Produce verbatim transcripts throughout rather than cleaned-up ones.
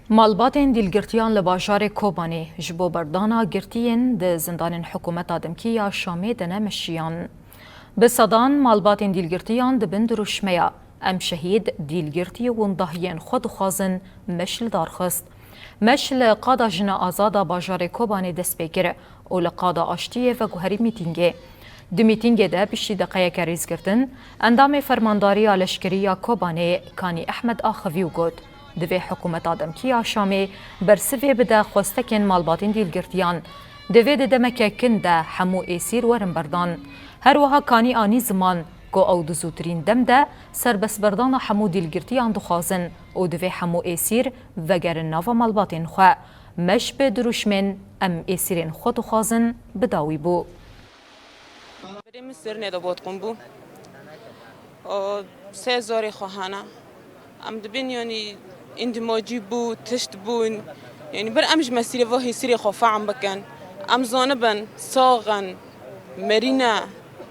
Malbatên dîlgirtiyan li bajarê Kobanê ji bo berdana girtiyên di zindanên hikûmeta demkî ya Şamê de ne meşiyan. Bi sedan malbatên dîlgirtiyan di bin dirûşmeya Em şehîd, dîlgirtî û windahiyên xwe dixwazin meş li dar xist. Meş li qada jina azad a bajarê Kobanê dest pê kir û li qada aştiyê veguherî mîtîngê. Di mîtîngê de piştî deqeyeke rêzgirtin, endamê fermandariya leşkerî ya Kobanê Kanî Ehmed axivî û got, Divê hikûmeta demkî ya Şamê bersivê bide xwestekên malbatên dîlgirtiyan. Divê di demeke kin de hemû êsîr werin berdan. Her wiha Kanî anî ziman ku ew di zûtirîn dem de serbestberdana hemû dîlgirtiyan dixwazin û divê hemû êsîr vegerin nava malbatên xwe. Meş bi dirûşmên Em êsîrên xwe dixwazin bi dawî bû. Berê min sirnê de botqûn bû. O sê zorê xwe hana. Em dibin, yanî, îndimacî bû, tişt bûn. Yanî, bir em ji mesîrê va hîsirê xwe fehm bikin. Em zanibin, sax in, merî ne,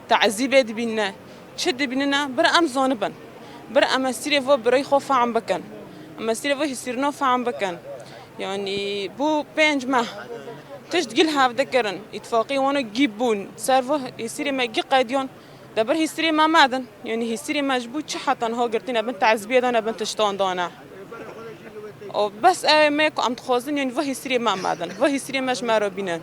teezîbê dibîne, çi dibînine, bir em zanibin. Bir em mesîrê va birayî xwe fehm bikin. Em mesîrê va hîsirino fehm bikin. Yanî, bû pênc meh. Tişt gil hevde kirin. Îtifaqî wana gî bûn. Ser va hîsirê me gî qediyan. De bir hîsirê me medin. Yanî hîsirê me ji bo çi heta niha girtî nebin teezbiyê de nebin tiştan dane. O bes ew ê me ku em dixwazin, yanî va hîsirê me medin. Va hîsirê me ji me re bînin.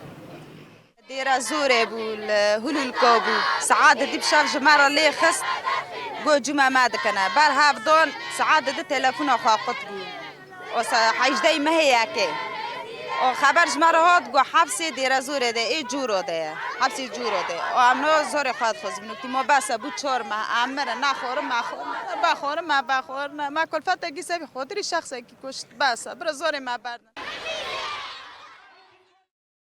Dêra zorê bû, li Hululka bû. Saet di dî bi şev ji me re lê xist. Got cûme me dikine. Ber hevdon saet di dî telefona xwe qut bû. O se hejdeh mehê yekê. O xeber ji me re hat, got hepsê Dêrezorê de, ê Cûro de ye. Hepsê Cûro de. O em no zorê xwe dixwazin. Wekî ma bes e, bû çar meh, em mirin, naxorin, mexorin, bexorin, me bexorin. Me kulfetekî sebî xotirî şexsekî kuşt, bes e. Bira zorê me berdin.